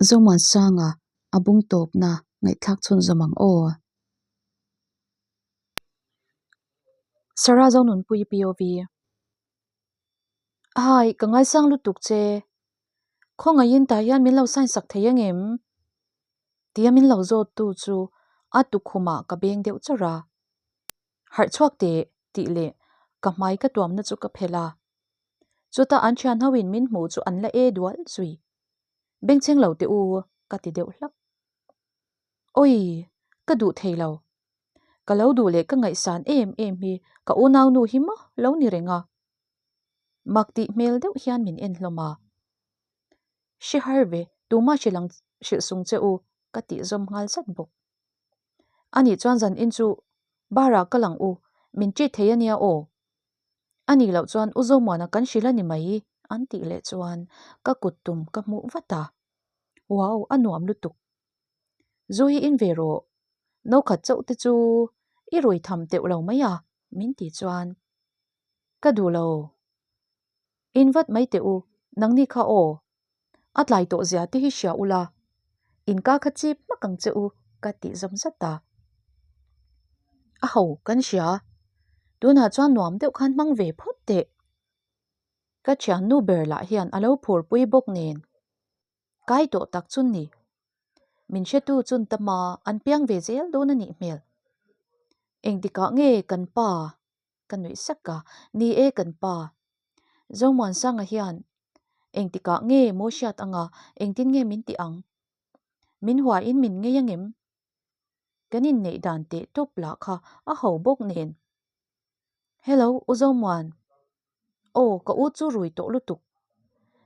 Zomuansanga a bung tawpna ngaihthlak chhunzawm ang aw. Sarah Zonunpui POV. Hai, ka ngaisang lutuk che. Khawngaihin tah hian min lo sign sak thei angem? Tia min lo zawt tu chu a tukhumah ka beng deuh chawrh a. Harh chhuak teh tih leh ka hmai ka tuamna chu ka phelh a. Chutah an thian ho in min hmuh chu an la e dual zui. Bengchheng lo teh u ka ti deuh hlak. Awi, ka duh thei lo. Ka lo duh leh ka ngaihsan em em hi ka unaunu hi maw lo ni reng a. Mak tih hmel deuh hian min en hlawm a. Hre har ve, tumah hrilh ang hrilh sung che u ka tih zawm nghal zat bawk. Anih chuan zan in chu bar ah kal ang u, min treat thei ania aw. Anih loh chuan U Zomuana kan hrilh a ni mai an tih leh chuan ka kut tum ka hmuh vat a. Wow, a nuam lutuk. Zu hi in ve rawh, no khat chauh te chu i rui tham teuh lo mai a min tih chuan ka duh lo. In vat mai teh u, nangni kha aw. A tlai tawh zia te hi hria ula, in ka kha chip hmak ang che u ka tih zawm zat a. A ho kan hria, tunah chuan nuam deuh khan hmang ve phawt teh. Ka thiannu ber lah hian a lo phurpui bawk nen. Kai tawh tak chun ni. Min hretu chun tama an piang ve zel dawn a nih hmel. Engtikah nge kan pa Ka nuih sak a, ni e kan pa. Zomuansanga hian engtikah nge maw hriat anga engtin nge min tih ang? Min huain min ngei angem? Kan inneih dan teh tawp lah kha a ho bawk nen. Hello, U Zomuan. Aw, ka u chu rui tawh lutuk.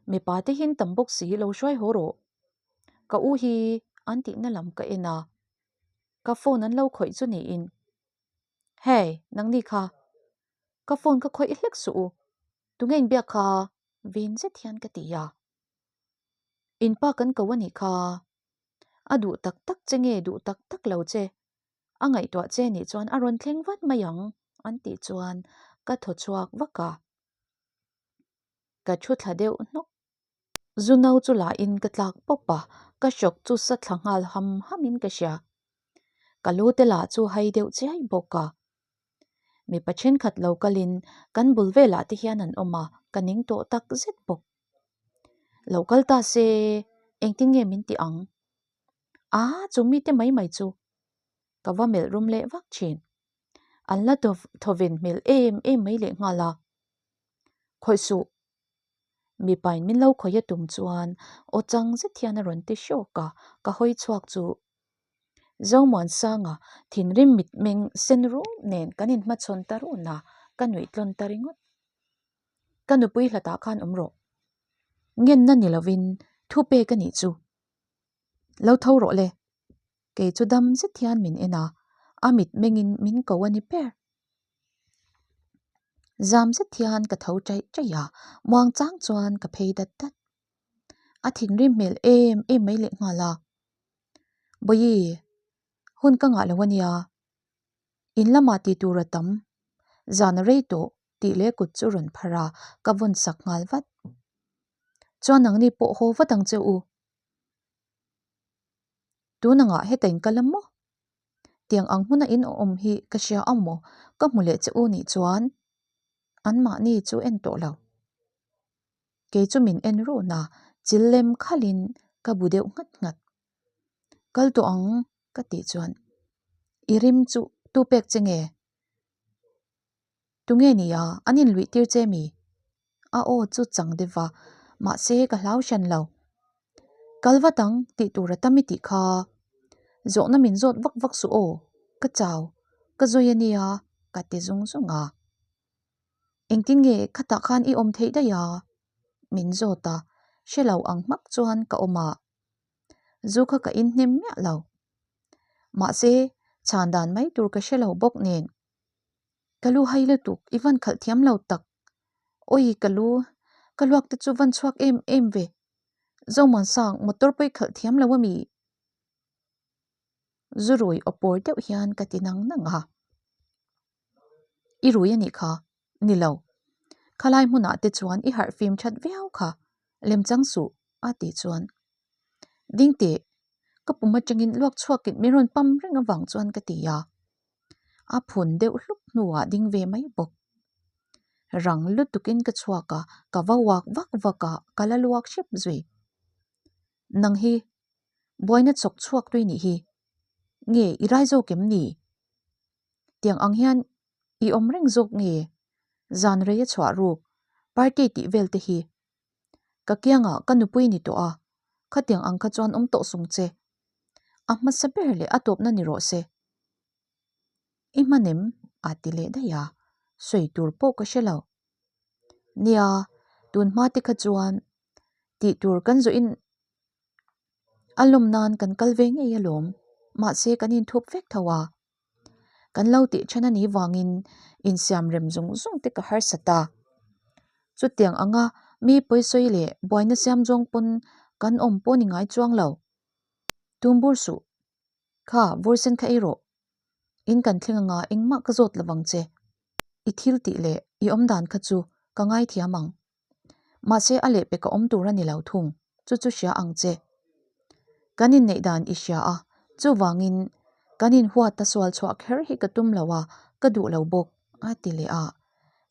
Mipa te hin tam bawk si lo hruai haw rawh. Ka u hi an tihna lam ka en a, ka phone an lo khawih chu niin. Hey, nangni kha. Ka phone ka khawih hlek suh u. Tunge inbiak kha? Vin zet hian ka ti a. In pa kan ko a nih kha. A duh tak tak che nge duh tak tak lo che? A ngaihtuah che nih chuan a rawn thleng vat mai ang an tih chuan ka thaw chhuak vak a. Ka thu thla deuh hnawk. Zu no chu lah in ka tlak pawp a, ka hrawk chu sa thla nghal ham ham in ka hria. Ka lu te lah chu hai deuh chiai bawk a. Mipa thenkhat lo kal in kan bul velah te hian an awm a, ka ning tawh tak zet bawk. Lo kal ta se engtin nge min tih ang? Aa chu mite mai mai chu ka va melh rum leh vak thin. An la thawven hmel em em mai leh nghal a. Khawih suh Mipain min lo khawih a tum chuan aw chang zet hian a rawn ti hrawk a, ka hawi chhuak chu Zomuansanga thinrim mitmeng sen rum nen kan inhmachhawn ta run a, ka nuih tlawn ta ringawt. Ka nupui hlatah khan awm rawh. Ngenna ni lovin thu pek a nih chu. Lo tho rawh le. Kei chu dam zet hian min en a, a mitmengin min ko a ni ber. Zam zet hian ka tho chaih chaih a, muang chang chuan ka phei dat dat. A thinrim hmel em em mai leh nghal a. Bawihi, hun ka ngah lo a nia. In lamah tih tur a tam. Zan a rei tawh tih leh kut chu rawn phar a, ka vawn sak nghal vat. Chuan nangni pawh haw vat ang che u. Tun angah heta in kal a maw? Tiang ang hmuna in awm hi ka hria ang maw? Ka hmu leh che u nih chuan anmahni chu en tawh lo. Kei chu min en run a, chil lem khalhin ka bu deuh nghat nghat. Kal tawh ang ka tih chuan i rim chu tu pek che nge? Tunge nia an inluih tir che mi? A aw chu chang deuh va, mahse ka hlau hran lo. Kal vat ang tih tur a tam i tih kha. Zawhna min zawt vak vak suh aw, ka chau, ka zui a nia ka ti zung zung a. Engtin nge khatah khan i awm theih daih a? Min zawt a, hre lo ang hmak chuan ka awm a. Zu kha ka inhnem miah lo. Mahse, chhan dan mai tur ka hre lo bawk nen. Ka lu hai lutuk, i van khalh thiam lo tak. Awi ka lu, ka luak te chu van chhuak em em ve. Zomuansang, motor pawh i khalh thiam lo ami? Zu rui aw pawr deuh hian ka ti nang nang a. I rui a nih kha, ni lo. Khalai hmunah te chuan i harh fim that viau kha, lemchang suh a tih chuan. Ding teh, ka pum atangin luak chhuakin min rawn pam reng avang chuan ka ti a. A phun deuh hluk hnuah ding ve mai bawk. Rang lutukin ka chhuak a, ka va uak vak vak a, ka la luak hrep zui. Nang hi buaina chawk chhuak tui nih hi. Nge i rai zawk em ni? Tiang ang hian i awm reng zawk nge? Zan rei a chhuah ruk, party tih vel te hi. Ka kiangah ka nupui ni tawh a, khatiang ang kha chuan awm tawh sung che. A hmasa ber leh a tawpna ni rawh se. I hman em? a ti leh daih a, sawi tur pawh ka hre lo. Nia, tun hma te kha chuan tih tur kan zawhin a lawm nan kan kal ve ngei alawm, mahse kan inthup vek tho a. Kan lo tih then a nih vangin insiam rem zung zung te ka harsa ta. Chutiang anga mi pawisawi leh buaina siam zawng pawn kan awm pawh ni ngai chuang lo. Tum bur suh. Kha, vawrsen kha ei rawh. In kan thleng anga engmah ka zawt lovang che. I thil tih leh i awmdan kha chu ka ngaithiam ang. Mahse a lehpek a awm tur a ni lo thung, chu chu hria ang che. Kan inneih dan i hria a, chuvangin kan inhuat a sual chhuah kher hi ka tum lo a, ka duh lo bawk, a ti leh a,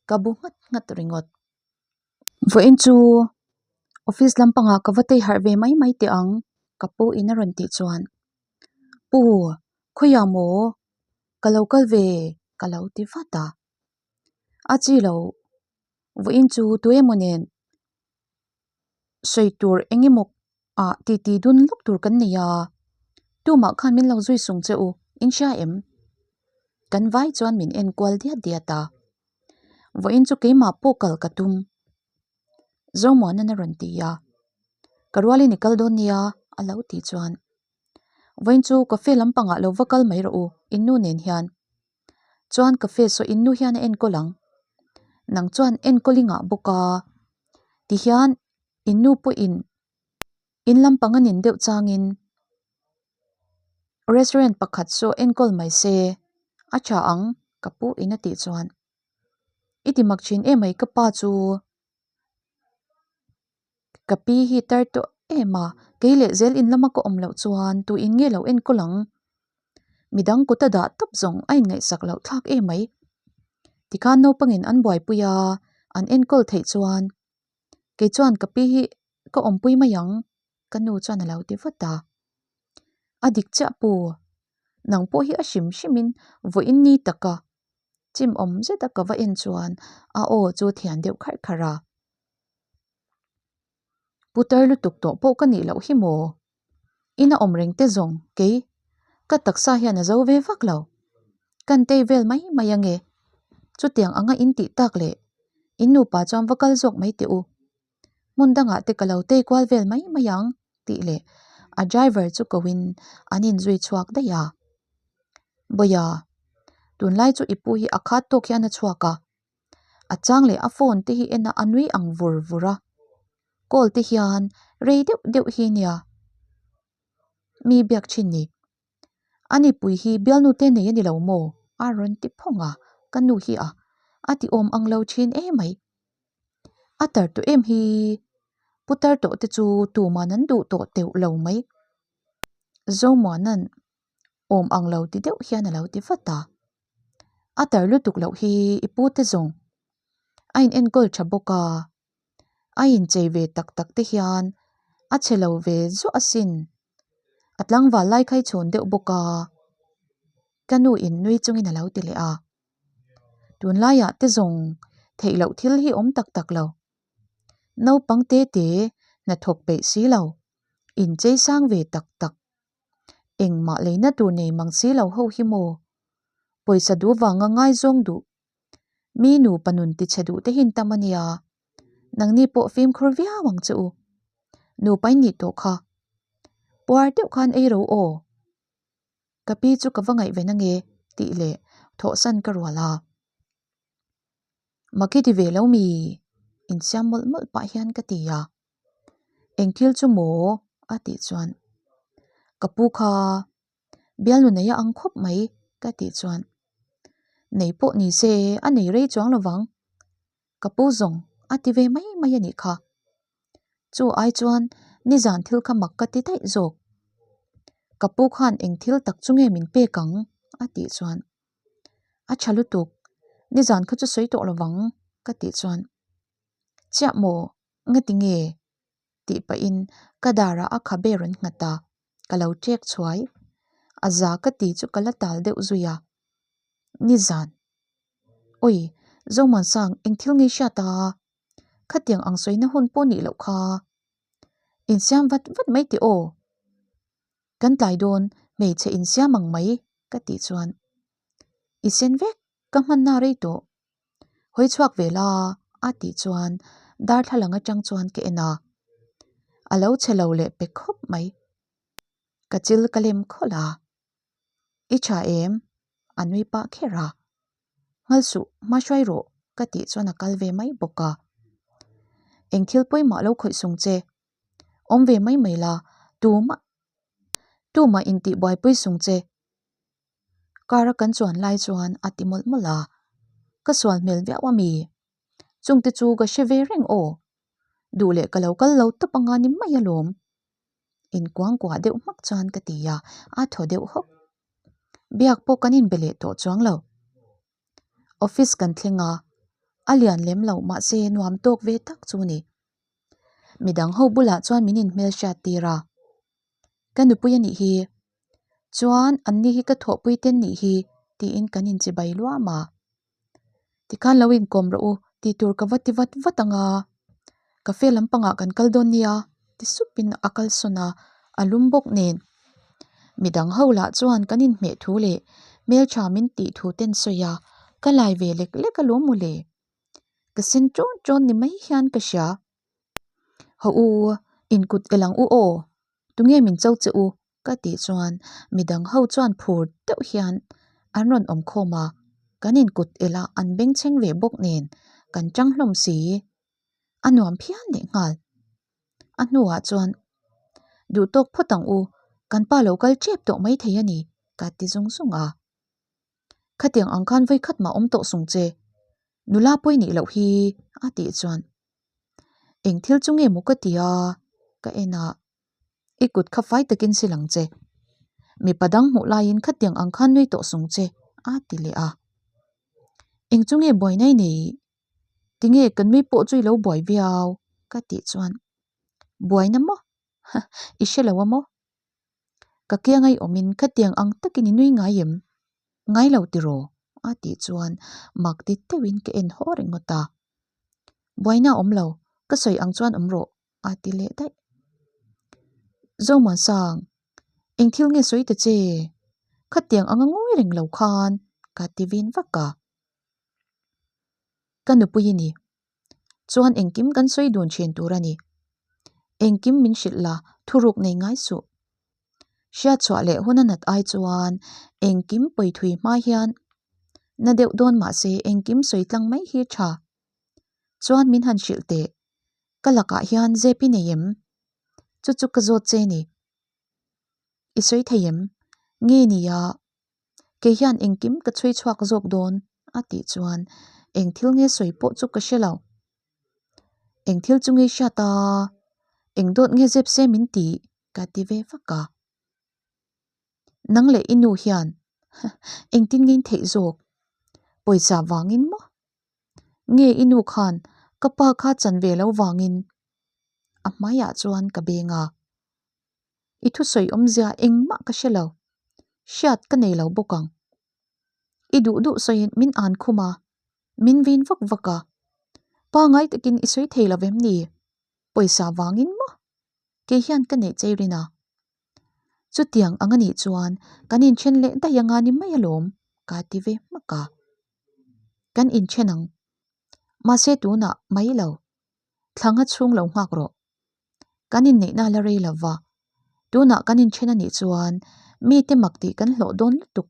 ka bu nghat nghat ringawt. Vawiin chu office lampangah ka va tei harh ve mai mai teh ang, ka pu in a rawn tih chuan, Pu, khawiah maw? Ka lo kal ve, ka lo ti vat a. A chi lo, Vawiin chu tu emaw nen sawi tur eng emaw ah titi dun lawk tur kan nei a, tumah khan min lo zui sung che u, in hria em? Kan vai chuan min en kual diat diat a, vawiin chu keimah pawh kal ka tum. Zomuana'n a rawn ti a, ka rualin i kal dawn nia a lo tih chuan vawiin chu cafe lampangah lo va kal mai rawh u, in nu nen hian. Chuan cafe saw in nu hian a enkawl ang. Nang chuan enkawl i ngah bawk a. Tihian in nu pawhin in lampang a nin deuh changin restaurant pakhat saw enkawl mai se a tha ang ka pu in a tih chuan i ti mak thin em mai ka pa chu. Ka pi hi tar tawh em a, kei leh zel in lama ka awm loh chuan tu in nge lo enkawl ang? Midang kut a dah tawp zawng a inngaihsak loh thlak em mai. Tikhan naupangin an buaipui a, an enkawl theih chuan kei chuan ka pi hi ka awmpui mai ang ka nu chuan a lo ti vat a. A dik chiah pu, nang pawh hi a hrim hrimin vawiin ni taka chim awm zeta ka va en chuan a aw chu thian deuh kharh kharh a. Putar lutuk tawh pawh ka nih loh hi maw? Ina awm reng te zawng kei ka taksa hian a zo ve vak lo. Kan tei vel mai mai ange. Chutiang anga in tih tak leh in nupa chuan va kal zawk mai teh u. Hmun dangah te ka lo tei kual vel mai mai ang tih leh a driver chu ko in an inzui chhuak daih a. Bawia, tunlai chu i pu hi a khat tawk hian a chhuak a. A chang leh a phone te hi en a a nui ang vur vur a, call te hian rei deuh deuh hi nia mi biak thin ni. A nipui hi bialnu te nei a ni lo maw? A rawn ti phawng a, ka nu hi a a ti awm ang lo thin emai. A tar tawh em hi putar tawh te chu tuman an duh tawh teuh lo mai. Zomuana'n awm ang lo ti deuh hian a lo ti vat a. A tar lutuk loh hi i pu te zawng a in enkawl tha bawk a, a inchei ve tak tak te hian a chhe lo ve zuah asin. A tlangval lai kha i chhun deuh bawk a, ka nu in nui chungin a lo ti leh a. Tunlaiah te zawng theih loh thil hi awm tak tak lo. Naupang te te hnathawk peih si lo, inchei sang ve tak tak. Engmah leina tur nei mang si lo ho hi maw? Pawisa duh vanga ngaizawng duh. Mi nupa nun tichhe duh te hin tam a nia. Nangni pawh fimkhur viau ang che u. Nupa in nih tawh kha. Puar deuh khan ei ro aw. Ka pi chu ka va ngaihven ange tih leh thawhsan ka rual a. Maki ti ve lo mi? Insiam mawlh mawlh pah hian ka ti a. Eng thil chu maw? A tih chuan ka pu kha bialnu nei a ang khawp mai ka tih chuan nei pawh ni se a nei rei chuang lo vang ka pu zawng a ti ve mai mai a nih kha. Chu ai chuan nizan thil kha mak ka ti daih zawk. Ka pu khan eng thil tak chu nge min pek ang? a tih chuan A tha lutuk, nizan kha chu sawi tawh lovang ka tih chuan Chiah maw, ngati nge? tih pahin ka darah a khabe rawn nghat a, ka lo ṭek chhuai. A za ka ti chu ka la tal deuh zui a. Nizan. Awi, Zomuansang eng thil nge hriat a? Khatiang ang sawina hun pawh nih loh kha. Insiam vat vat mai teh aw. Kan tlai dawn hmeichhe insiam ang mai ka tih chuan i sen vek ka hmanna rei tawh. Hawi chhuak ve la a tih chuan darthlalang atang chuan ka en a, a lo chhe lo leh pe khawp mai. Ka chil ka lem khawlh a, I tha em? A nui pah kher a. Nghal suh, hma hruai rawh ka tih chuan a kal ve mai bawk a. Eng thil pawimah lo khawih sung che. Awm ve mai mai la, tumah tumah intih buaipui sung che. Car a kan chuan lai chuan a ti mawlh mawlh a. Ka sual hmel viau a mi. Chungte chu ka hre ve reng aw. Duh leh ka lo kal lo tawp anga ni mai alawm. Inkuangkuah deuh hmak chuan ka ti a, a thaw deuh hawk. Biak pawh kan inbe leh tawh chuang lo. Office kan thleng a, a lian lem loh mahse nuam tawk ve tak chu ni. Midang ho bulah chuan min inhmelhriat tir a, Ka nupui a nih hi, chuan anni hi ka thawhpui ten nih hi tiin kan inchibai luam a. Tikhan lo inkawm rawh u tih tur ka va ti vat vat ang a, cafe lampangah kan kal dawn nia ti supin a kal sawn a, a lum bawk nen. Midang ho lah chuan kan inhmeh thu leh hmeltha min tih thu ten sawi a, ka lai ve lek lek alawm mawle. Ka sen ṭawn ṭawn ni mai hian ka hria. Haw u, inkut el ang u aw, tunge min cho che u? Ka tih chuan midang ho chuan phur deuh hian an rawn awm khawm a, kan inkut el a an bengchheng ve bawk nen kan chang hlawm si. A nuam phian leh nghal. A hnuah chuan duh tawk phawt ang u, kan pa lo kal tep tawh mai thei a ni ka ti zung zung a. Khatiang ang khan vawi khat mah awm tawh sung che, nula pawi nih loh hi a tih chuan eng thil chu nge maw ka ti a, ka en a. I kut kha fai takin sil ang che. Mipa dang hmuh laiin khatiang ang khan nui tawh sung che, a ti leh a. Eng chu nge buaina i nei? Tinge ka nui pawh chu i lo buai viau? ka tih chuan, Buaina maw? I hre lo a maw? Ka kianga i awmin khatiang ang takin i nui ngai em? Ngai lo tiraw? a tih chuan mak ti deuhin ka en haw ringawt a. Buaina a awm lo, ka sawi ang chuan awm rawh. a ti leh daih. Zomuansang, eng thil nge sawi ta che? Khatiang anga ngawi reng lo khan ka ti vin vak a. Ka nupui i ni. Chuan engkim kan sawi dun thin tur a ni. Engkim min hrilh la, thuruk nei ngai suh. Hriatchhuah leh hun a nat ai chuan engkim pawithui hma hian na deuh dawn mahse engkim sawi tlang mai hi tha. Chuan min han hrilh teh. Ka lakah hian zep i nei em? Chu chu ka zawt che ni. I sawi thei em? Nge nia, kei hian engkim ka chhui chhuak zawk dawn a tih chuan eng thil nge sawi pawh chu ka hre lo. Eng thil chu nge hriat a, eng dawt nge zep se min tih ka ti ve vak a. Nang leh i nu hian engtin nge in theih zawk? Pawisa vangin maw? Nge i nu khan ka pa kha chan ve lo vangin a hmaiah chuan ka beng a. I thusawi awmzia engmah ka hre lo, hriat ka nei lo bawk ang. I duh duh sawiin min an khum a, min vin vak vak a. Pangai takin i sawi thei lo vem ni? Pawisa vangin maw? Kei hian ka neih chei rin a. Chutiang ang anih chuan kan inthen leh daih anga ni mai alawm ka ti ve hmak a. Kan inthen ang. Mahse tunah mai lo. Thlanga chhung lo nghak rawh. Kan inneihna la rei lo va. Tunah kan inthen anih chuan mite mak tih kan hlawh dawn lutuk.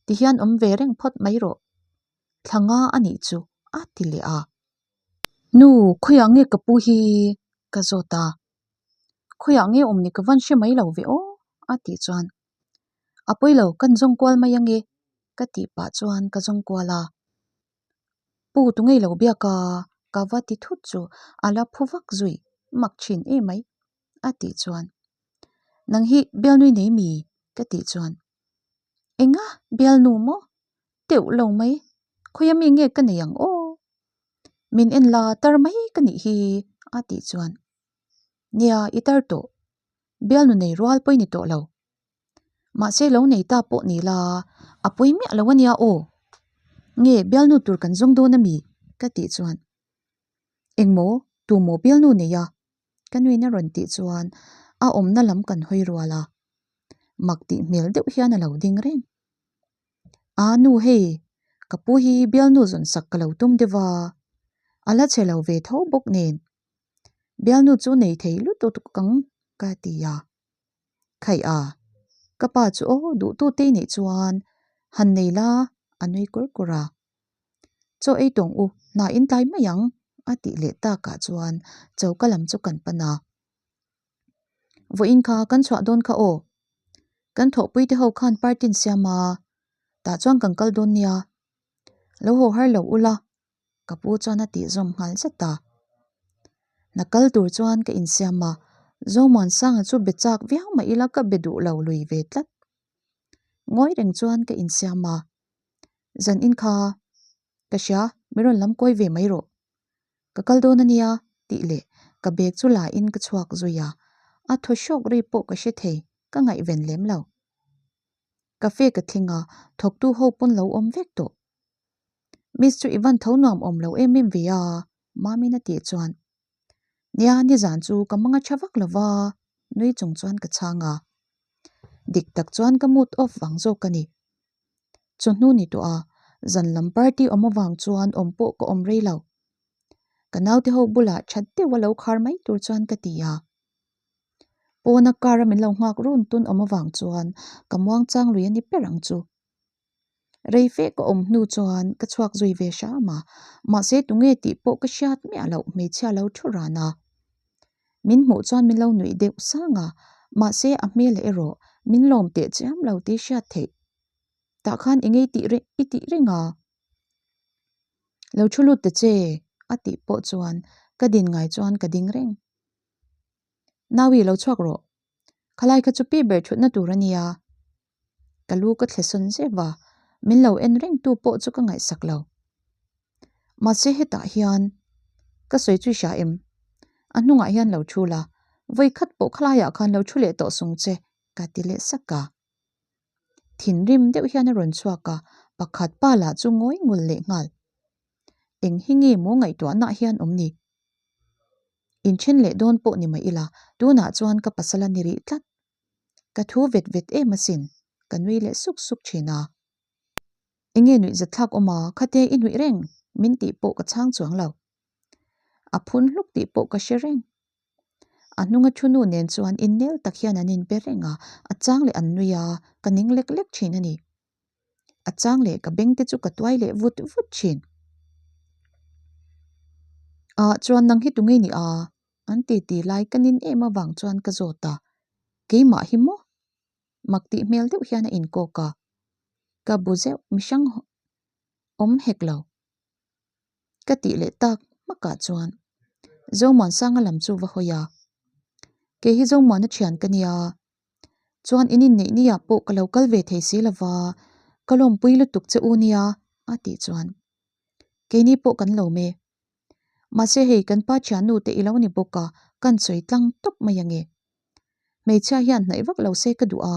Tihian awm ve reng phawt mai rawh. Thlanga anih chu a ti leh a. Nu, khawiah nge ka pu hi? ka zawt a. Khawiah nge awm ni ka van hre mai lo ve aw a tih chuan A pawi lo kan zawng kual mai ange ka tih pah chuan ka zawng kual a. Pu tu ngei lo biak a ka va ti thut chu a la phu vak zui mak thin em mai a tih chuan. Nang hi bialnui nei mi? ka tih chuan, Enga bialnu maw? Teuh lo mai, khawia mi nge ka nei ang aw? Min en la tar mai ka nih hi a tih chuan, Nia i tar tawh, bialnu nei rual pawh i ni tawh lo. Mahse lo nei ta pawh ni la, a pawi miah lo a nia aw. Nge bialnu tur kan zawng dawn a mi? ka tih chuan, Engmaw tumaw bialnu nei a? Ka nuin a rawn tih chuan a awmna lam kan hawi rual a, mak tih hmel deuh hian a lo ding reng. Aa nu hei, ka pu hi bialnu zawn sak ka lo tum deuh a, a la che lo ve tho bawk nen. Bialnu chu nei thei lutuk ang ka ti a. Khaih a, ka pa chu aw duhtute i neih chuan han nei la a nui kur kur a. Chaw ei tawng u, hna in tlai mai ang a tih leh takah chuan choka lam chu kan pan a. Vawiin kha kan chhuah dawn kha aw, kan thawhpui te ho khan party an siam a, tah chuan kan kal dawn nia, lo haw har lo ula ka pu chuan a tih zawm nghal zet a. Hna kal tur chuan ka insiam a, Zomuansanga chu be chak viau mah ila ka be duh lo lui ve tlat. Ngawi reng chuan ka insiam a, zan in kha ka hria min rawn lam kawi ve mai rawh. Ka kal dawn a nia tih leh ka bag chu la in ka chhuak zui a, a thaw hrawk ri pawh ka hre thei ka ngaihven lem lo. Cafe ka thleng a, thawktu ho pawn lo awm vek tawh. Miss chu i van tho nuam awm lo em em ve a, Mamin a tih chuan. Nia, nizan chu ka manga tha vak lo va, nui chung chuan ka chhang a. Dik tak chuan ka mood off vang zawk a ni. Chawhnu ni tawh a, zan lam party awm avang chuan awm pawh ka awm rei lo. Ka naute ho bulah that deuh a lo khar mai tur chuan ka ti a. Pawna car a min lo nghak run tun awm avang chuan ka muangchang lui a ni ber ang chu. Rei fe ka awm hnu chuan ka chhuak zui ve hram a, mahse tunge tih pawh ka hriat miah loh hmeichhia lo thu ran a. Min hmuh chuan min lo nuih deuh sang a, mahse a hmel erawh min lawm teh chiam lo tih hriat theih. Tah khan i ngei tih reng i tih reng a. Lo thu lut ta che a tih pawh chuan ka din ngai chuan ka ding reng. Naui lo chhuak rawh. Khalai kha chu pi ber thutna tur a nia. Ka lu ka thle sawn zep a, min lo en reng tu pawh chu ka ngaihsak lo. Mahse hetah hian ka sawi chu i hria em? A hnungah hian lo thu la, vawi khat pawh khalaiah khan lo thu leh tawh sung che ka ti leh sak a. Thinrim deuh hian a rawn chhuak a, pakhat pa lah chu ngawi ngul leh nghal. Eng hi nge maw ngaihtuahnaah hian awm ni? Inthen leh dawn pawh ni mah ila, tunah chuan ka pasal a ni rih tlat. Ka thu vet vet em asin, ka nui leh suk suk thin a. Enge nuih zatthlak awm a, khate i nuih reng min tih pawh ka chhang chuang lo. A phun hluk tih pawh ka hre reng. A hnunga thu nu nen chuan innel tak hian an inbe reng a, a chang leh an nui a, ka ning lek lek thin a ni. A chang leh ka beng te chu ka tuai leh vut vut thin. Ah chuan nang hi tunge ni a? An ti ti lai ka nin em avang chuan ka zawt a, keimah hi maw? Mak tih hmel deuh hian a inkawk a, ka bu zeuh mihrang awm hek lo. Ka tih leh tak hmakah chuan Zomuansanga lam chu va hawi a, kei hi Zomuana thian ka nia, chuan in inneih ni ah pawh ka lo kal ve thei si lova, ka lawmpui lutuk che u nia a tih chuan keini pawh kan lawm e. Mahse hei kan pa thiannu te i lo ni bawk a, kan sawi tlang tawp mai ange. Hmeichhia hian hnaih vak lo se ka duh a,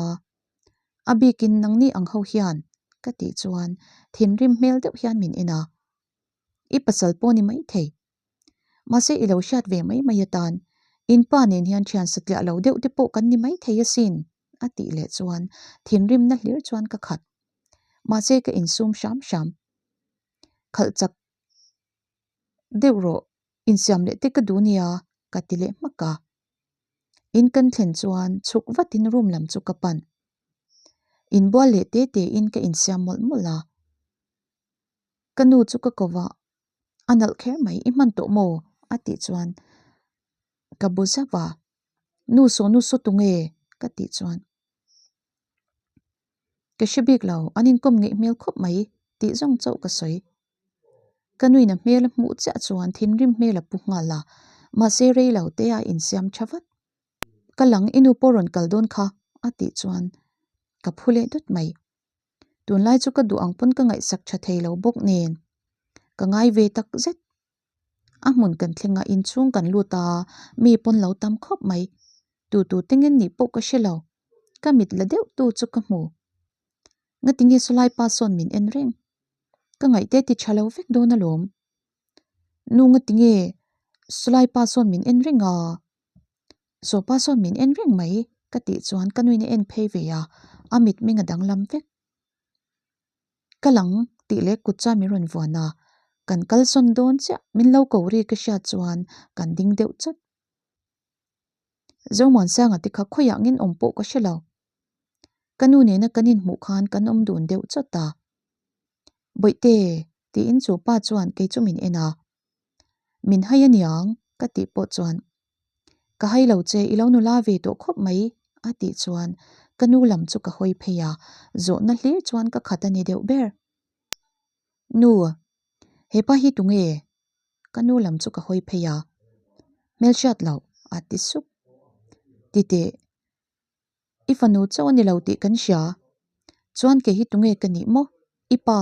a bikin nangni ang ho hian ka tih chuan thinrim hmel deuh hian min en a. I pasal pawh ni maithei. Mahse i lo hriat ve mai mai atan in pa nen hian thian satliah lo deuh te pawh kan ni maithei asin a tih leh chuan thinrimna hlir chuan ka khat. Mahse ka insum hram hram. Khalh chak deuh rawh, insiam leh te ka duh nia ka ti leh hmak a. In kan thlen chuan chhuk vatin room lam chu ka pan. Inbual leh te te in ka insiam mawlh mawlh a. Ka nu chu ka ko va, a nalh kher mai, i hman tawh maw? a tih chuan ka bu zauh a, Nu saw nu saw tunge? ka tih chuan Ka hre bik lo, an inkawm ngeih hmel khawp mai tih zawng chauh ka sawi. Ka nuin a hmel a hmuh chiah chuan thinrim hmel a pu nghal a, mahse rei lo te a insiam tha vat. Kal ang, i nu pawh rawn kal dawn kha, a tih chuan ka phu leh dawt mai. Tunlai chu ka duh ang pawn ka ngaihsak tha thei lo bawk nen ka ngai ve tak zet. A hmun kan thleng a, inchhung kan lut a, mi pawn lo tam khawp mai. Tu tu te ngen nih pawh ka hre lo. Ka mit la deuh tu chu ka hmu. Ngatinge sawlai pa sawn min en reng. Ka ngaihte ti tha lo vek dawn alawm. Nu ngatinge sawlai pa sawn min en reng a? Sawpa sawn min en reng mai ka tih chuan ka nuin a en phei ve a, a mitmeng a danglam vek. Ka lang tih leh kut chuan min rawn vuan a, kan kalsawn dawn chiah min lo ko ri ka hriat chuan kan ding deuh chawt. Zomuansanga te kha khawiah ngin awm pawh ka hre lo. Ka nu nena kan inhmuh khan kan awm dun deuh chawt a. Bawihte tiin chu pa chuan kei chu min en a. Min hai aniang ka tih pawh chuan Ka hai lo che i lo nula ve tawh khawp mai a tih chuan ka nu lam chu ka hawi phei a, zawhna hlir chuan ka khat a ni deuh ber. Nu, hepa hi tunge? Ka nu lam chu ka hawi phei a, hmelhriat loh a ti sup. Titeh, i fanu chauh a ni lo tih kan hria. Chuan kei hi tunge ka nih maw? I pa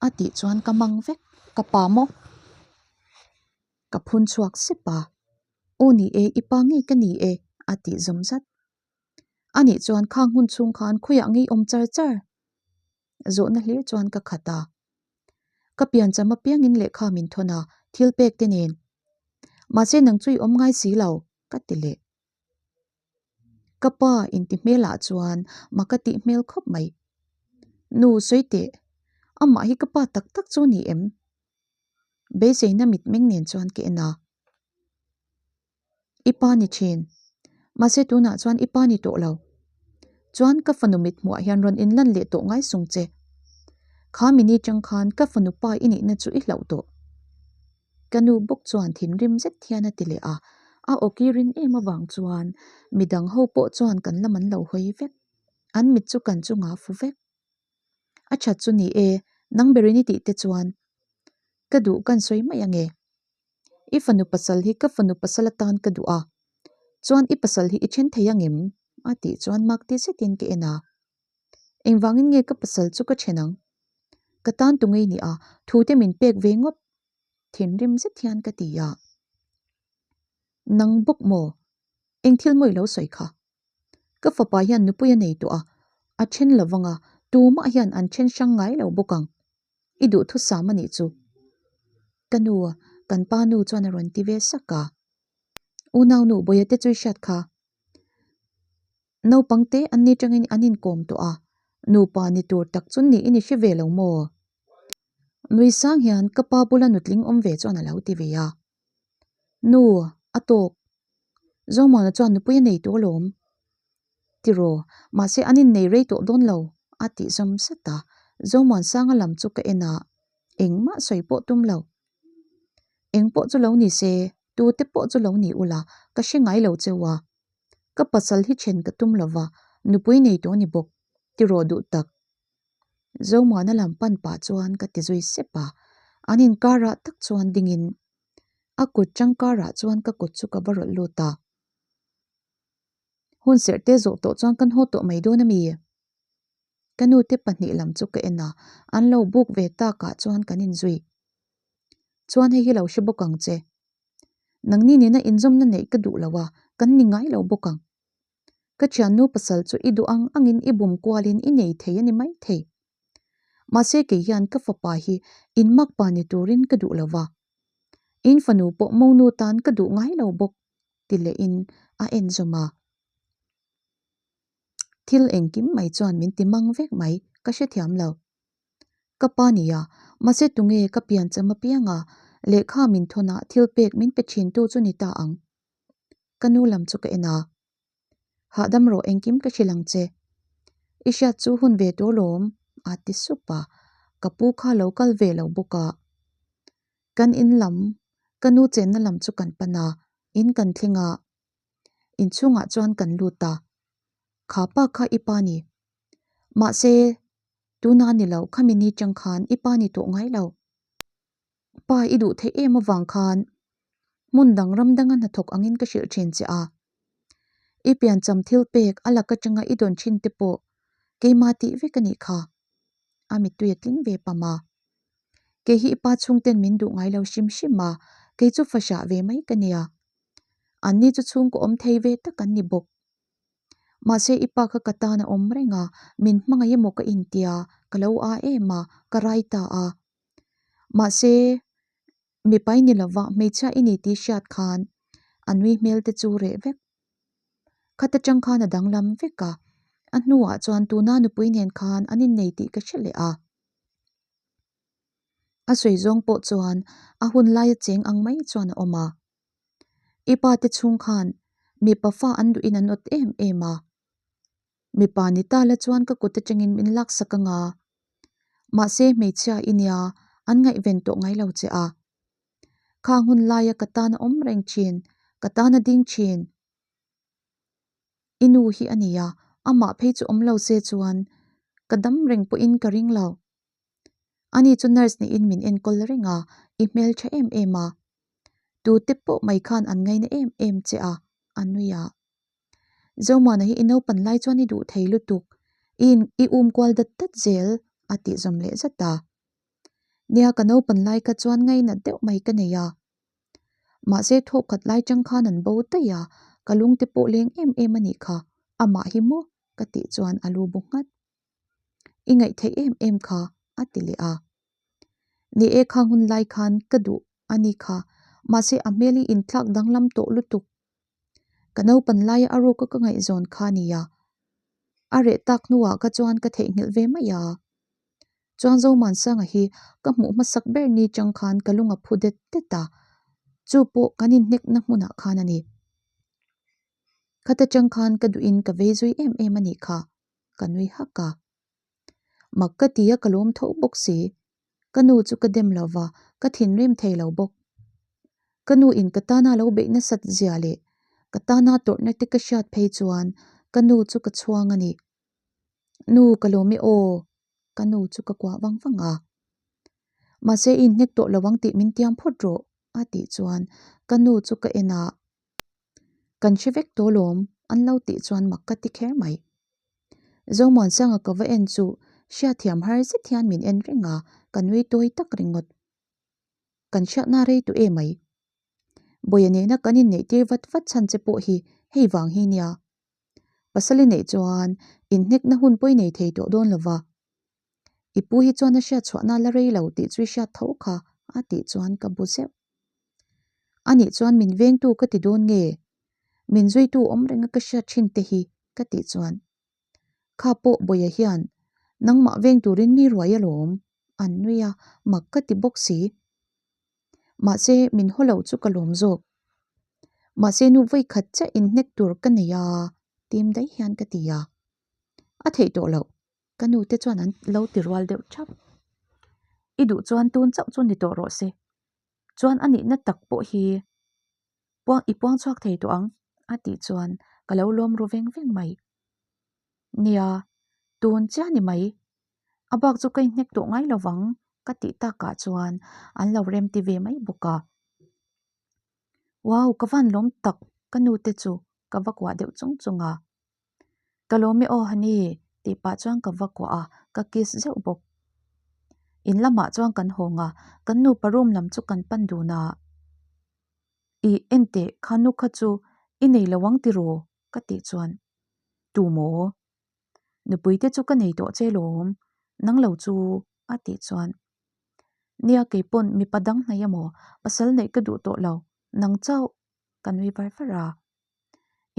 a tih chuan ka mang vek, ka pa maw? Ka phun chhuak sep a, Aw ni e, i pa ngei ka ni e a tih zawm zat. A nih chuan khang hun chhung khan khawiah ngei awm char char? Zawhna hlir chuan ka khat a. Ka piancham apiangin lehkha min thawn a, thil pek te nen. Mahse nang chu i awm ngai si lo, ka ti leh. Ka pa inti hmelah chuan ma ka tih hmel khawp mai. Nu sawi teh, amah hi ka pa tak tak chu ni em? Beiseina mitmeng nen chuan ka en a. I pa ni thin. Mahse tunah chuan i pa ni tawh lo. Chuan ka fanu mithmuhah hian rawn inlan leh tawh ngai sung che. Kha mini tang khan ka fanu pa i nihna chu i hlauh tawh. Ka nu bawk chuan thinrim zet hian a ti leh a, a awki rin em avang chuan midang ho pawh chuan kan lam an lo hawi vek. An mit chu kan chungah fu vek. A that chu ni e, nang berin i tih te chuan ka duh kan sawi mai ange. I fanu pasal hi ka fanu pasal atan ka duh a, chuan i pasal hi i then thei angem? a tih chuan mak ti zetin ka en a. Engvangin nge ka pasal chu ka then ang? Ka tan tu ngei ni a, thu te min pek ve ngawt thinrim zet hian ka ti a. Nang bawk maw? Eng thil maw i lo sawi kha? Ka fapa hian nupui a nei tawh a, a then lo vang a, tumah hian an then hrang ngai lo bawk ang. I duhthusam a nih chu. Ka nu, kan pa nu chuan a rawn ti ve sak a. Unaunu Bawia te chu i hriat kha. Naupang te an ni tangin an inkawm tawh a, nupa ni tur tak chu ni i ni hre ve lo maw? Nui sang hian ka pa bula nutling awm ve chuan a lo ti ve a. Nu, a tawk. Zomuana chuan nupui a nei tawh alawm. Tiraw, mahse an innei rei tawh dawn lo, a tih zawm zat a. Zomuansanga lam chu ka en a, engmah sawi pawh tum lo. Eng pawh chu lo ni se, tute pawh chu lo ni ula, ka hre ngai lo cheu a. Ka pasal hi then ka tum lova, nupui nei tawh a ni bawk, tiraw duh tak. Zomuana lam pan pah chuan ka ti zui sep a, an inkarah tak chuan dingin a kut tangkarah chuan ka kut chu ka va rawlh lut a. Hun serh te zawh tawh chuan kan haw tawh mai dawn a mi? Ka nu te pahnih lam chu ka en a, an lo buk ve takah chuan kan inzui. Chuan hei hi lo hre bawk ang che. Nangni nena inzawmna neih ka duh lo a, kan ni ngai lo bawk ang. Ka thiannu pasal chu i duh ang angin i bum kualin i nei thei a ni maithei. Mahse kei hian ka fapa hi in makpa ni turin ka duh lo va, in fanu pawh monu tan ka duh ngai lo bawk ti lehin a en zawm a. Thil engkim mai chuan min ti mang vek mai, ka hrethiam lo. Ka pa nia, mahse tunge ka piancham apianga lehkha min thawnah thil pek min pe thintu chu ni ta ang. Ka nu lam chu ka en a. Hahdam rawh engkim ka hrilh ang che. I hriat chu hun ve tawh lawm a ti sup a, ka pu kha lo kal ve lo bawk a. Kan in lam, ka nu chenna lam chu kan pan a, in kan thleng a. Inchhungah chuan kan lut a. Kha pa kha i pa ni. Mahse, tuna ni lo khami ni chang khan i pa ni tawh ngai lo. Pa i duh theih em avang khan hmun dang ram danga hnathawk angin ka hrilh thin che a. I piancham thil pek a lak atanga i dawn thin te pawh keimah tih vek a nih kha. A mittui a tling ve pam a. Kei hi i pa chhungten min duh ngai lo hrim hrim a, kei chu fahrah ve mai ka nia. Anni chu chhungkaw awm thei ve tak an ni bawk. Mahse i pa kha ka tan a awm reng a, min hmangaih emaw ka intia, ka lo a em a, ka rai ta a. Mahse mipa i ni lova hmeichhia i ni tih hriat khan a nui hmel te chu reh vek. Khat atang khan a danglam vek a, a hnuah chuan tuna nupui nen khan an innei tih ka hre leh a. A sawi zawng pawh chuan a hun laia cheng ang mai chuan a awm a. I pa te chhung khan mipa fa an duhin an awt em em a. Mipa ni ta la chuan ka kut atangin min laksak anga. Mahse hmeichhia i nia an ngaihven tawh ngai lo che a. Khang hun laia ka tan a awm reng thin, ka tan a ding thin. I nu hi a nia, amah phei chu awm lo se chuan ka dam reng pawhin ka ring lo. Ani chu nurse niin min enkawl reng a, i hmeltha em em a. Tute pawh mai khan an ngaina em em che a, a nui a. Zomuana hi i naupan lai chuan i duh thei lutuk, i i um kual dat dat zel a tih zawm leh zat a. Nia ka naupan lai kha chuan ngainat deuh mai ka nei a. Mahse thawk khat lai chang khan an bo daih a, ka lungte pawh leng em em a nih kha, amah hi maw? ka tih chuan a lu bu nghat. I ngaih theih em em kha a ti leh a. Ni e khang hun lai khan ka duh a ni kha, mahse a hmel hi inthlak danglam tawh lutuk. Ka naupan laia a ruka ka ngaihzawn kha nia. A reh tak hnuah ka chuan ka theihnghilh ve mai a. Chuan Zomansanga hi ka hmuh hmasak ber ni chang khan ka lung a phu det det a, chu pawh kan inhnekna hmunah khan a ni. Khata chang khan ka duhin ka vei zui em em a nih kha, ka nui hak a. Mak ka ti a ka lawm tho bawk si. Ka nu chu ka dem lo va, ka thinrim thei lo bawk. Ka nu in ka tana lo beih nasat zia leh ka tana tawrhna te ka hriat phei chuan ka nu chu ka chhuang a ni. Nu ka lawm e aw, ka nu chu ka kuah vang vang a. Mahse i inhnek tawh lo ang tih min tiam phawt rawh a tih chuan ka nu chu ka en a. Kan hre vek tawh lawm an lo tih chuan mak ka ti kher mai. Zomuansanga ka va en chu hriatthiam har zet hian min en reng a, ka nui tawi tak ringawt. Kan hriatna rei tawh e mai. Bawia nena kan inneih tir vat vat chhan che pawh hi hei vang hi nia. Pasal i neih chuan inhnekna hun pawh i nei thei tawh dawn lo va. I pu hi chuan a hriat chhuahna la rei lo tih chu i hriat tho kha a tih chuan ka bu zeuh. Anih chuan min vengtu ka ti dawn nge? Min zuitu awm renga ka hriat thin te hi ka tih chuan kha pawh Bawia hian nangmah veng turin mi ruai alawm an nui a, mak ka ti bawk si. Mahse min haw lo chu ka lawm zawk. Mahse nu vawi khat chiah inhnek tur ka nei a tim daih hian ka ti a. A theih tawh loh. Ka nu te chuan an lo ti rual deuh thap. I duh chuan tun chauh chu ni tawh rawh se. Chuan a nihna tak pawh hi puang i puang chhuak thei tawh ang a tih chuan ka lo lawm ru veng veng mai. Nia, tun chiah ni mai. A bak chu ka inhnek tawh ngai lo vang ka tih takah chuan an lo rem ti ve mai bawk a. Wow, ka van lawm tak ka nu te chu ka va kuah deuh chung chung a. Ka lawm e aw Honey tih pah chuan ka va kuah a, ka kiss zeuh bawk. In lamah chuan kan hawng a, kan nupa room lam chu kan pan dun a. Ih enteh kha nu kha chu i nei lo ang tiraw? ka tih chuan Tu maw? Nupui te chu ka nei tawh che lawm, nang lo chu a tih chuan Nia keipawn mipa dang hnaih emaw pasal neih ka duh tawh lo, nang chauh ka nui var var a.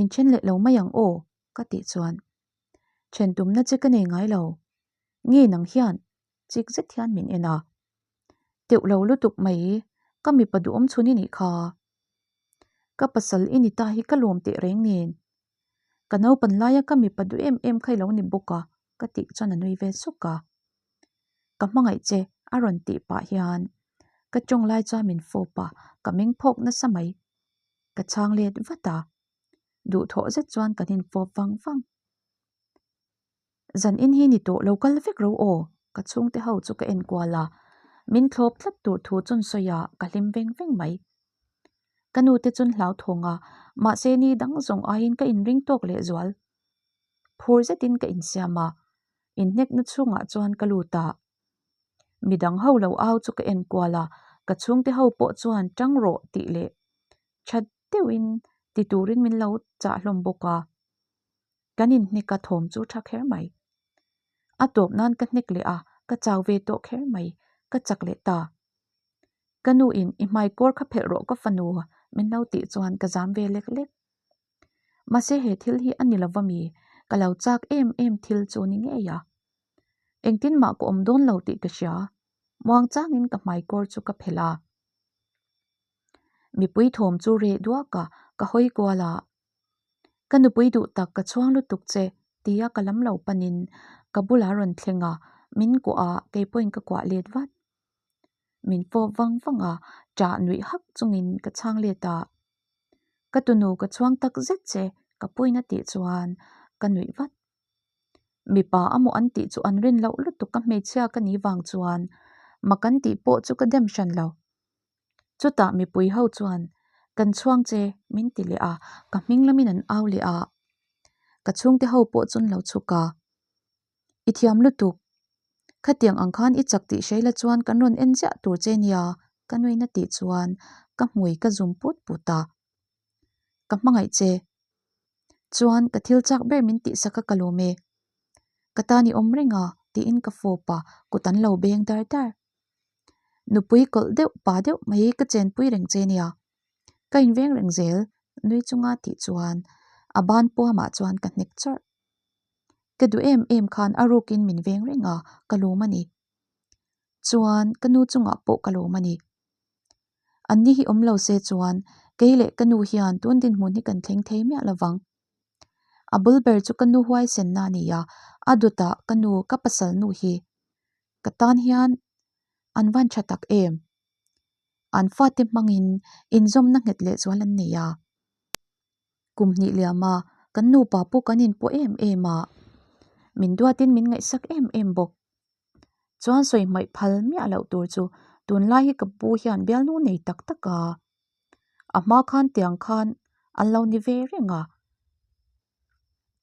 Inthen leh lo mai ang aw ka tih chuan then tumna che ka nei ngai lo nge nang hian chik zet hian min en a teuh lo lutuk mai ka mipa duhawm chhun i nih kha ka pasal i ni ta hi ka lawm teh reng nen ka naupan laia ka mipa duh em em kha i lo ni bawk a ka tih chuan a nui ve suk a ka hmangaih che a rawn tih pah hian ka tawng lai chuan min fawp a ka meng phawk nasa mai. Ka chhang let vat a, duhthawh zet chuan kan infawp vang vang. Zan in hi ni tawh lo kal vek ro aw, ka chhungte ho chu ka en kual a, min thlawp tlat tur thu chun sawi a ka hlim veng veng mai. Ka nu te chun hlauthawng a, mahse ni dang zawng aiin ka inring tawk leh zual. Phur zetin ka insiam a, inhnekna chhungah chuan ka lut a. Midang ho lo au chu ka en kual a, ka chhungte ho pawh chuan tang rawh tih leh tha deuhin ti turin min lo chah hlawm bawk a. Kan inhnek a thawm chu tha kher mai. A tawp nan ka hnek leh a, ka chau ve tawh kher mai, ka chak leh ta. Ka nu in i hmai kawr kha phelh rawh ka fanu min lo tih chuan ka zam ve lek lek. Mahse he thil hi a ni lova mi, ka lo chak em em thil chu ni ngei a. Engtin mah ka awm dawn lo tih ka hria, muang changin ka hmai kawr chu ka phelh a. Mipui thawm chu reh duak a, ka hawi kual a. Ka nupui duh tak ka chhuang lutuk che tia ka lam lo panin ka bulah rawn thleng a, min kuah a, kei pawhin ka kuah let vat. Min fawp vang vang a, ṭah nuih hak chungin ka chhang let a. Ka tunu ka chhuang tak zet che ka puina tih chuan ka nuih vat. Mipa amaw an tih chu an rin loh lutuk ka hmeichhia ka nih vang chuan mak an tih pawh chu ka dem hran lo. Chutah mipui ho chuan kan chhuang che min ti leh a, ka hming lamin an au leh a. Ka chhungte ho pawh chu an lo chhuk a. I thiam lutuk. Khatiang ang khan i chak tih hreila chuan kan rawn en ziah tur che nia ka nuina tih chuan ka hmui ka zum put put a. Ka hmangaih che. Chuan ka thil chak ber min tihsak a ka lawm e. Ka tan i awm reng a tiin ka fawp a, kut an lo beng dar dar. Nupui kawlh deuh pa deuh mai ka chenpui reng che nia. Ka inveng reng zel nui chunga tih chuan a ban puamah chuan ka hnek chawrh. Ka duh em em khan a rukin min veng reng a, ka lawm a ni. Chuan ka nu chungah pawh ka lawm a ni. Anni hi awm lo se chuan kei leh ka nu hian tun dinhmun hi kan thleng thei miah lo vang. A bul ber chu ka nu huaisenna a ni a, a dawtah ka nu ka pasal nu hi ka tan hian an van tha tak em? An fate hmangin inzawmna nghet leh zual an nei a. Kum hnih liama kan nupa pawh kan inpawh em em a, min duatin min ngaihsak em em bawk. Chuan sawi hmaih phal miah loh tur chu tunlai hi ka pu hian bialnu nei tak tak a, a hma khan tiang khan an lo ni ve reng a.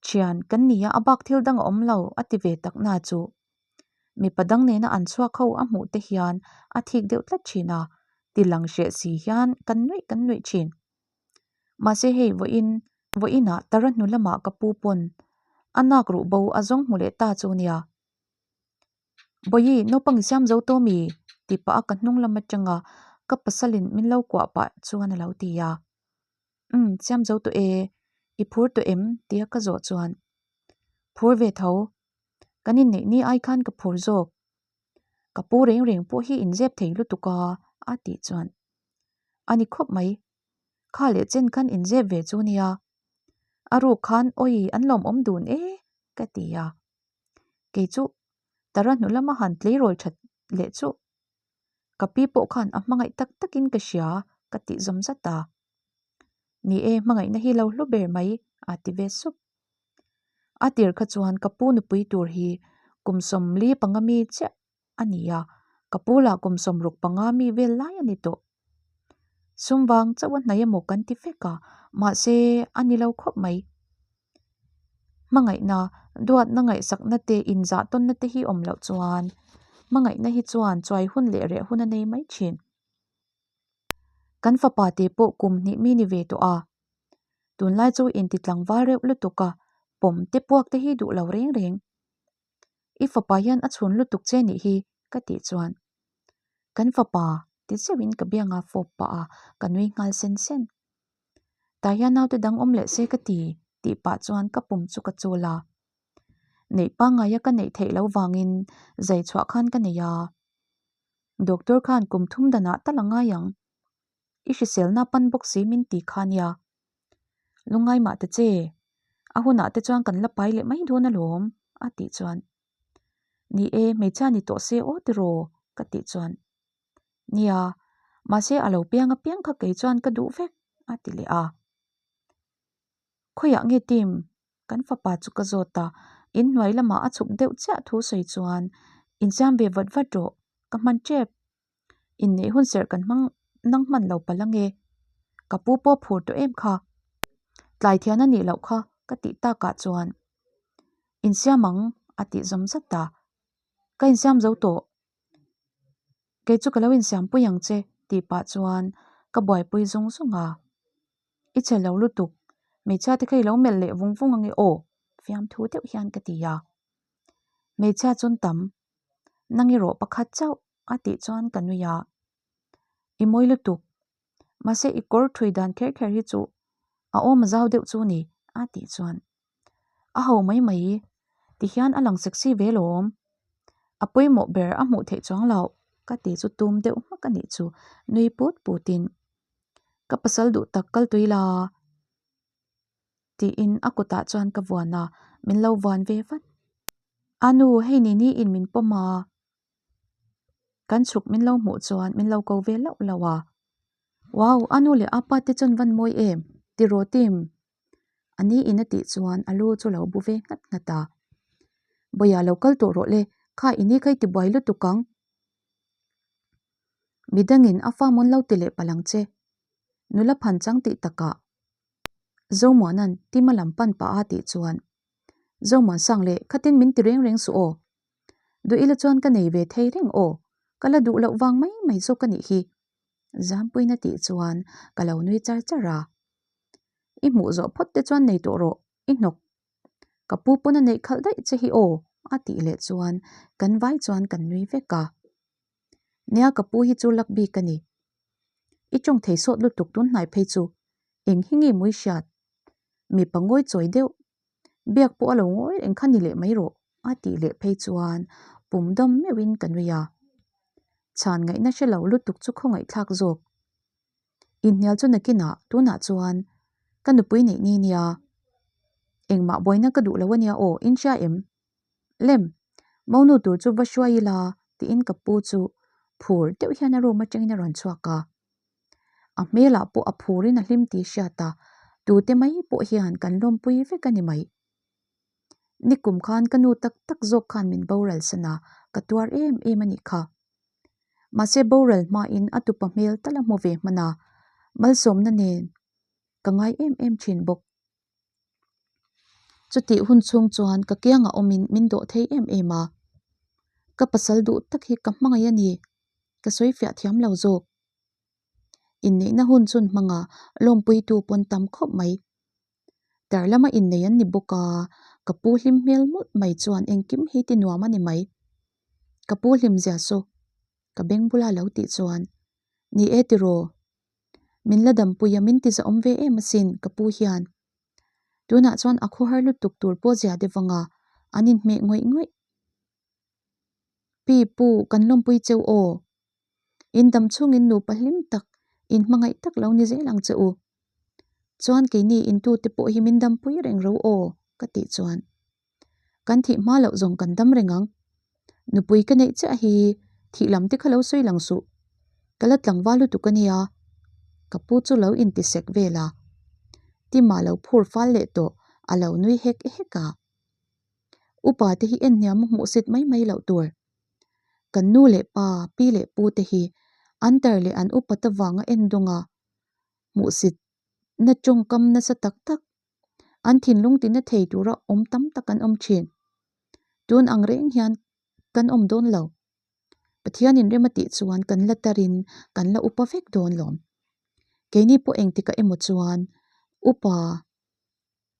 Thian kan ni a, a bak thil dang a awm lo a ti ve tak na chu mipa dang nena an chhuak ho a hmuh te hian a thik deuh tlat thin a, ti lang hreh si hian kan nuih kan nuih thin. Mahse hei vawiin vawiinah tara hnu lamah ka pu pawn a nak ruh bo a zawng hmu leh ta chu nia. Bawihi naupang i siam zo tawh mi? tih pah a ka hnung lam atanga ka pasalin min lo kuah pah chuan a lo ti a. Umm siam zo tawh e, i phur tawh em? tia ka zawh chuan phur ve tho, kan inneih ni ai khan ka phur zawk. Ka pu reng reng pawh hi inzep thei lutuk a a tih chuan a ni khawp mai. Kha leh chen khan inzep ve chu nia. A ruk khan awi an lawmawm dun e ka ti a. Kei chu tara hnu lama han tleirawl that leh chu ka pi pawh khan a hmangaih tak takin ka hria ka tih zawm zat a. Ni e, hmangaihna hi lo hlu ber mai a ti ve sup. A tir kha chuan ka pu nupui tur hi kum sawmli panga mi chiah a ni a, ka pu lah kum sawmruk panga mi vel lai a ni tawh. Sum vang chauh a hnaih emaw kan ti vek a, mahse a ni lo khawp mai. Hmangaihna, duatna ngaihsakna te inzah tawnna te hi awm loh chuan hmangaihna hi chuan chuai hun leh reh hun a nei mai thin. Kan fapa te pawh kum hnih mi ni ve tawh a, tunlai chu inti tlangval reuh lutuk a, pawm te puak te hi duh lo reng reng. I fapa hian a chhun lutuk che nih hi ka tih chuan kan fapa ti zeuhin ka bianga fawp pah a, ka nui nghal sen sen. Tah hian naute dang awm leh se ka ti tih pah chuan ka pum chu ka chul a. Neih pangngaia ka neih theih loh vangin zai chhuah khan ka nei a. Doctor khan kum thum danah tal a ngai ang. I hriselna pan bawk si min ti kha nia. Lungngai mah ta che, a hunah te chuan kan la pai leh mai dawn alawm a tih chuan. Ni e, hmeichhia ni tawh se aw tiraw ka tih chuan. Nia, mahse a lo piang apiang kha kei chuan ka duh vek a ti leh a. Khawiah nge Tim? Kan fapa chu ka zawt a, inhnuai lamah a chhuk deuh chiah thu sawi chuan insiam ve vat vat rawh, ka hman tep. Inneih hun serh kan hmang nang hman lo palh ange. Ka pu pawh phur tawh em kha. Tlai thian a nih loh kha ka tih takah chuan insiam ang a tih zawm zat a. Ka insiam zo tawh. Kei chu ka lo insiam pui ang che tih pah chuan ka buaipui zung zung a. I che lo lutuk, hmeichhia te kha i lo melh leh vung vung ange aw fiamthu deuh hian ka ti a. Hmeichhia chun tam, nang erawh pakhat chauh a tih chuan ka nui a. I mawi lutuk, mahse i kawr thui dan kher kher hi chu a awm a zau deuh chu ni a tih chuan a ho mai mai ti hian a lang sexy ve lawm. A pawimawh ber a hmuh theih chuang loh ka ti chu tum deuh hmak a nih chu nui put put in ka pasal duh tak kal tui la tiin a kutah chuan ka vuan a min lo vuan ve vat. A nu hei ni ni in min pawm a. Kan chhuk min lo hmuh chuan min lo ko ve lauh lauh a. Wow, a nu leh a pa te chuan van mawi em? Ti rawh Tim. A ni in a tih chuan a lu chu lo bu ve nghat nghat a. Bawia lo kal tawh rawh le, kha i ni kha i ti buai lutuk ang. Midangin a fa mawn lo ti leh palh ang che. Nula phan chang tih takah Zomuana'n Tima lam pan pah a tih chuan Zomuansang leh khatin min ti reng reng suh aw. Duh ila chuan ka nei ve thei reng aw, ka la duh loh vang mai mai zawk a nih hi. Zampuina tih chuan ka lo nui char char a. I hmuh zawh phawt te chuan nei tawh rawh, i hnawk. Ka pu pawn a neih khalh daih che hi aw, a tih leh chuan kan vai chuan kan nui vek a. Nia ka pu hi chu lak bik a ni. I tawng thei sawt lutuk tun hnai phei chu eng hi nge mawi hriat? Mipa ngawi chawi deuh Biak pawh a lo ngawi reng kha ni leh mai rawh a tih leh phei chuan pum dawm meuhin ka nui a. Chhan ngaihna hre lo lutuk chu khawngaihthlak zawk. Inhnial chu nakinah tunah chuan ka nupui neih ni nia. Engmah buaina ka duh lo a nia aw, in hria em? Lem, monu tur chu va hruai ila tiin ka pu chu phur deuh hian a room atangin a rawn chhuak a. A hmelah pawh a phurin a hlim tih hriat a, tute mai pawh hian kan lawmpui vek a ni mai. Nikum khan ka nu tak tak zawk khan min boral san a, ka tuar em em a nih kha. Mahse boral hmain a tupa hmel tal a hmu ve hman a, malsawmna nen ka ngai em em thin bawk. Chutih hun chhung chuan ka kiangah awmin min dawh thei em em a, ka pasal duh tak hi ka hmangaih a ni, ka sawi fiah thiam lo zawk. Inneihna hun chhun hmanga lawmpuitu pawn tam khawp mai. Tar lama innei an ni bawk a, ka pu hlim hmel mawlh mai chuan engkim hi ti nuam a ni mai. Ka pu hlim zia saw ka beng bula lo tih chuan, Ni e tiraw? Min la dampui a min ti zahawm ve em asin ka pu hian. Tunah chuan a khawhar lutuk tur pawh zia deuh vanga an inhmeh ngawih ngawih. Pi pu kan lawmpui cheu aw. In dam chhungin nupa hlim tak, in hmangaih tak lo ni zel ang che u. Chuan keini intute pawh hi min dampui reng ro aw ka tih chuan. Kan thih hma loh zawng kan dam reng ang. Nupui ka neih chiah hi thih lam te kha lo sawi lang suh. Ka la tlangval lutuk a nia. Ka pu chu lo inti sek vel a. Tima lo phur fal leh tawh a lo nui hek hek a. Upa te hi en hniam a hmuh sit mai mai loh tur. Kan nu leh pa, pi leh pu te hi an tar leh an upat avanga en dawnga hmuh sit na tawngkam nasa tak tak An thinlung tina thei tura awm tam tak an awm thin. Tun ang reng hian kan awm dawn lo. Pathianin rem a tih chuan kan la tarin kan la upa vek dawn lawm. Keini pawh engtikah emaw chuan upa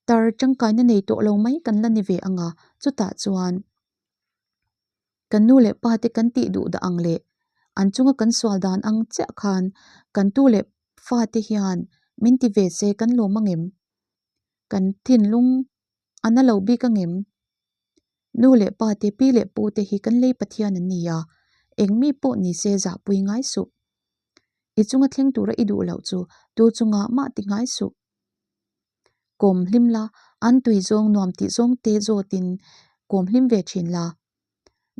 tar tangkaina nei tawh lo mai kan la ni ve ang a, chutah chuan kan nu leh pa te kan tih duh dah ang leh an chunga kan sual dan ang chiah khan kan tu leh fate hian min ti ve se kan lawm angem? Kan thinlung a na lo bik angem? Nu leh pa te, pi leh pu te hi kan lei Pathian an ni a, eng mi pawh ni se zahpui ngai suh. I chunga thleng tura i duh loh chu tu chunga mah ti ngai suh. Kawm hlim la, an tui zawng nuam tih zawng te zawtin kawm hlim ve thin la.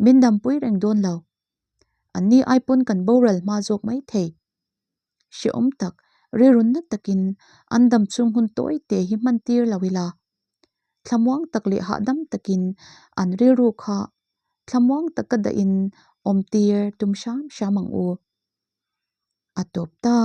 Min dampui reng dawn lo. Anni ai pawn kan boral hma zawk mai thei. Hrehawm tak, rilrunna takin an dam chhung hun tawi te hi hman tir lo ila. Thlamuang tak leh hahdam takin an rilru kha thlamuang taka dahin awm tir tum hram hram ang u. A tawp ta.